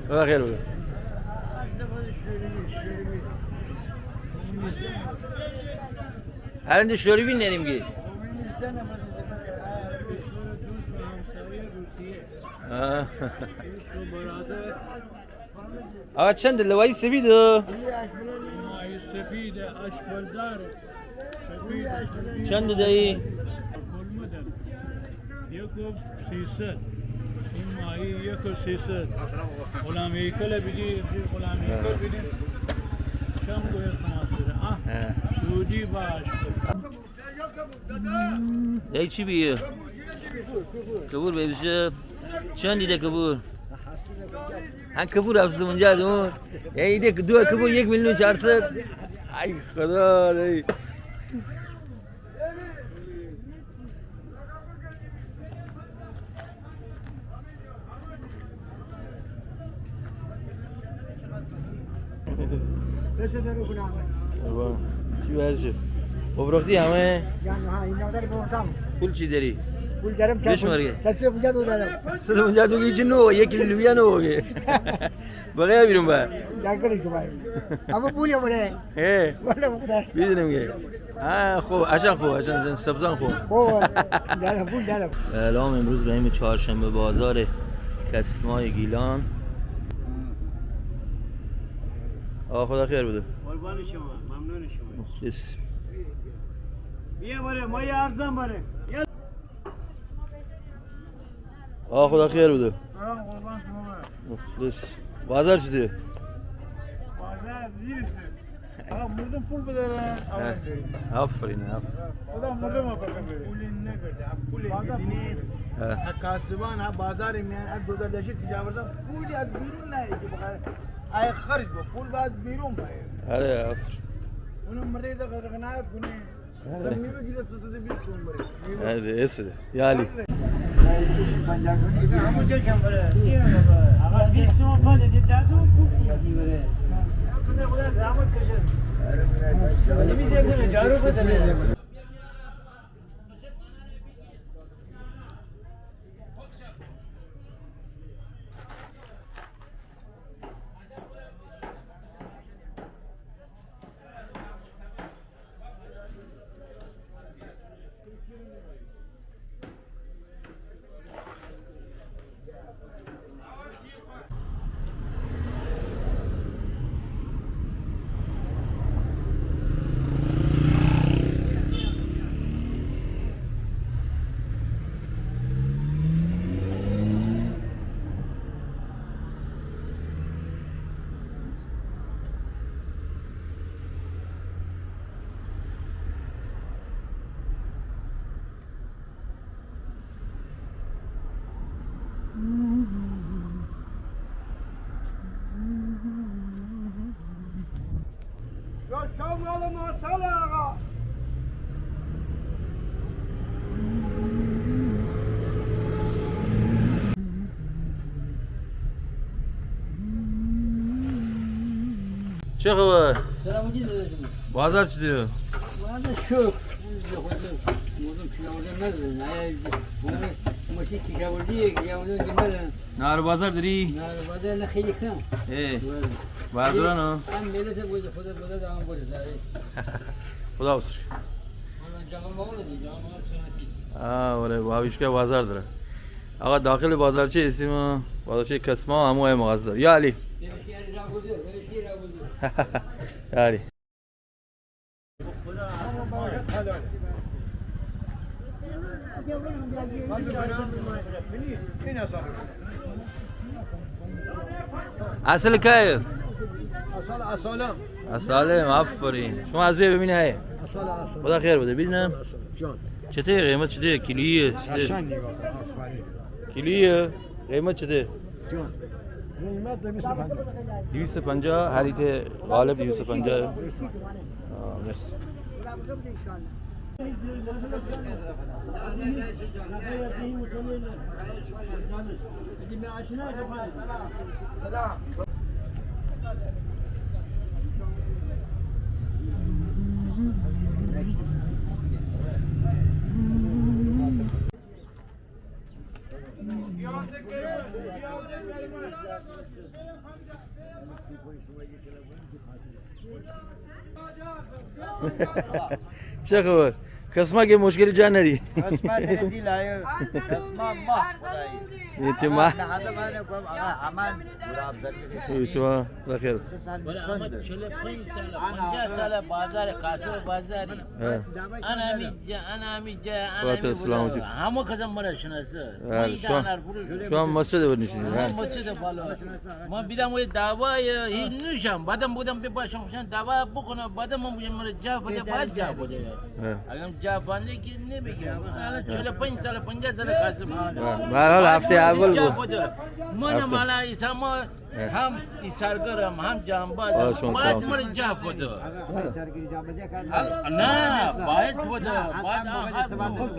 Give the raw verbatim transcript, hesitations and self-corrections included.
خدا خیر بده. الان ده شوروی نریم گی. آه. آقا چند لوایی سفید؟ لوایی سفید، اشک‌بردار. چند دهی؟ یک و سیصد. این ماهی یک و سیصد. غلام هیکل بیدی، غلام هیکل بیدی. چند گویه سماعت داره. آه. سعودی باش. ای چی بیه؟ کبور بیه بشه. چند ده کبور؟ هن کبور هفتصد و پنجاه دون. یعنی ده دو کبور یک میلیون و چهارصد. ای خدا، ای. بابا، چی ورزه؟ بفروختی همه؟ پول چی دری؟ پول درم. صد و پنجاه دو درم. صد و پنجاه دو کی چی نو، یک کیلو لوبیا نو. بقیه بیرون با. اما پول یا بره. هه. والله بخدا. بیدینم کی. ها، خو، اشان خو، اشان سبزان خو. خو، دارم، پول دارم. سلام، امروز به این چهارشنبه بازار کسمای گیلان. آقا خدا خیر بده. قربان شما، ممنون شما. مخلص. بیا بره، ما یه ارزان بره. آقا خدا خیر بده. سلام، قربان شما برم. مخلص. بازار چی ده؟ بازار زیرسه. آقا مردم پول بدارن، آقا بریم. آفرین، آفرین. خدا مردم ها بکنه. پول نگرده، پول بازار بدینی. ها. ها کاسبان، ها بازار میان، ها دو هزار دشت کجا بردن، پولی از بیرون نه که بخواد. آی خرج با، پول باز بیرون باید. آره، آفرین. اونم مریض غرق نهاد کنه. آره. میوه کیلو سه صد و بیست تومن بره. میوه. آره، ایسه ده. یالی. آقا، بیست تومن بده، ده تومن پول. خدا زحمت کشه. نمی‌ذاره جارو بزنه. یا شاو مال ماسال آقا. چه خبر؟ سلامتی دادا جون. بازار چی دیه؟ بازار شو. مردم پیاده ندارن. ماشین کیکاوردی، کیکاوردی که ندارن. نهار بازار دری؟ نهار بازار نه، خیلی کم. اه. بله. بازار نه؟ هم ملت بوده، خدا بوده، دام بوده، داری. خدا بسر. حالا جامعه مغول دی، جامعه مغول سنتی. آه، وره، با هویشکه بازار دره. آقا، داخل بازارچه ایسیم، بازارچه کسما، همو ای مغازه دره. یا علی. یا علی. اصل کیه؟ اصل اصالم. اصالم، آفرین. شما از وی ببینه هه؟ اصل، اصل. خدا خیر بده، ببینم. اصل، اصل. جان. چته قیمت چته؟ کیلویی چته؟ قشنگ نگاه کن، آفرین. کیلویی؟ قیمت چته؟ جان. قیمت دویست و پنجاه. دویست و پنجاه، هر ایته قالب دویست و پنجاه. دویست و پنجاه. آه، مرسی. چه خبر؟ کسما که مشکل جا نری. کسما تره دیل آیه. کسما ما خدایی. اعتماد. نه، هذا معنی گم، آقا، امان. شما بخیر. بله، اما چهل و پنج سال، پنجاه سال بازار، قاسم بازاری. ها. انا امی جا، انا امی جا، انا امی جا. همه کس مره شناسه. شما مسجد ور نیشینی. ما مسجد بالا. ما بیدم وی دعوا، هی نوشم. بعدم بودم بی باشم خوشن دعوا بکنه. بعدم من بودم مره جا فده، بعد جا فده. اگم جا فنده کی نمیگم. الان چهل و پنج سال، پنجاه سال قاسم. به هر حال هفته اول بود. من مالا ایسا ما هم ایثارگرم، هم جانبازم. باید مره جا فده. نه، باید فده. باید آن حق بود.